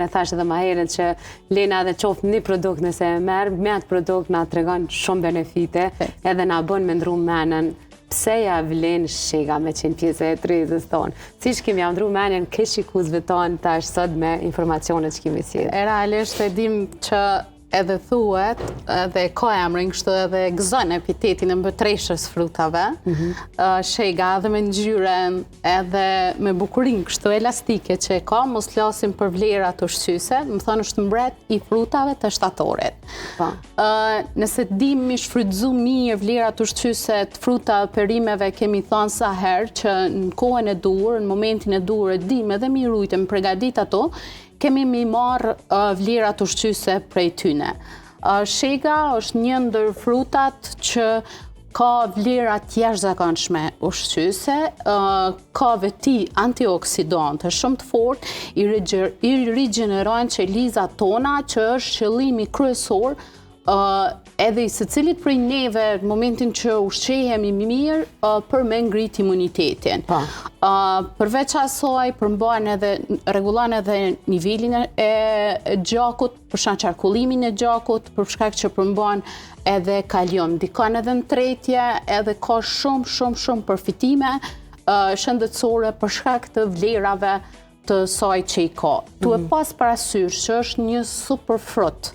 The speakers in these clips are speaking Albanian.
E thash edhe ma herët që Lena edhe qoftë një produkt nëse e merr, me atë produkt na tregon shumë benefite, edhe na bën me ndru menën pse ja vlen shega me qenë pjesë e tryezës tonë. Si që kemi ja ndru menën ke shikuesve tonë tash sot me informacionet që kemi sjellë. E realisht e dim që edhe thuhet, edhe ka emrin kështu edhe gëzon epitetin e mbretëreshës frutave, mm -hmm. shega edhe me ngjyrën, edhe me bukurinë kështu elastike që e ka, mos flasim për vlerat ushqyese, domethonë është mbret i frutave të shtatorit. Po. Nëse dim mi shfrytëzu mirë vlerat ushqyese të frutave, perimeve, kemi thanë sa herë që në kohën e duhur, në momentin e duhur e dim edhe mi rujtë, mi pregadit ato, kemi mi marrë vlerat ushqyese prej tyne. Shega është një ndër frutat që ka vlera të jashtëzakonshme ushqyese, ka veti antioksidante shumë të fortë, i rigjeneron qelizat tona që është qëllimi kryesor edhe i secilit prej neve në momentin që ushqehemi mirë për me ngrit imunitetin. Po. Përveç asaj, përmban edhe, rregullon edhe nivelin e gjakut, për shkak qarkullimin e gjakut, për shkak që përmban edhe kalium, ndikon edhe në tretje, edhe ka shumë, shumë, shumë përfitime shëndetësore për shkak të vlerave të saj që i ka. Tu e mhm. pas parasysh që është një super frut,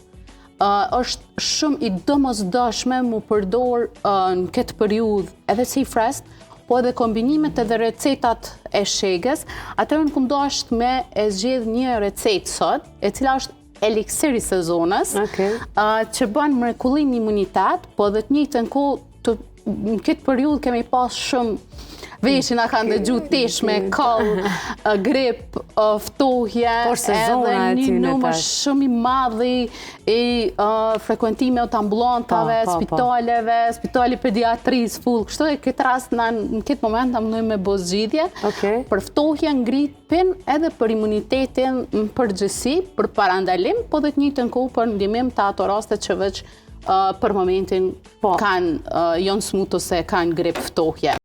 është shumë i domosdoshme mu përdor në këtë periudhë edhe si i freskët, po edhe kombinimet edhe recetat e shegës, atëherë unë kum dasht me e zgjedh një recetë sot, e cila është eliksir i sezonës, okay. që bën mrekulli në imunitet, po edhe të njëjtën kohë të në këtë periudhë kemi pas shumë veshi na kanë dëgju teshme, kollë, grip, ftohje, edhe një numër shumë i madh i frekuentimeve të ambulantave, po, po, po. spitaleve, spitali pediatrisë, full, kështu e këtë rast në këtë moment na mundojmë me bo zgjidhje, për ftohjen, gripin edhe për imunitetin në përgjithësi, për parandalim, po dhe të njëjtën kohë për ndihmim të ato raste që veç për momentin Po. Kanë, janë smut ose kanë grip ftohje.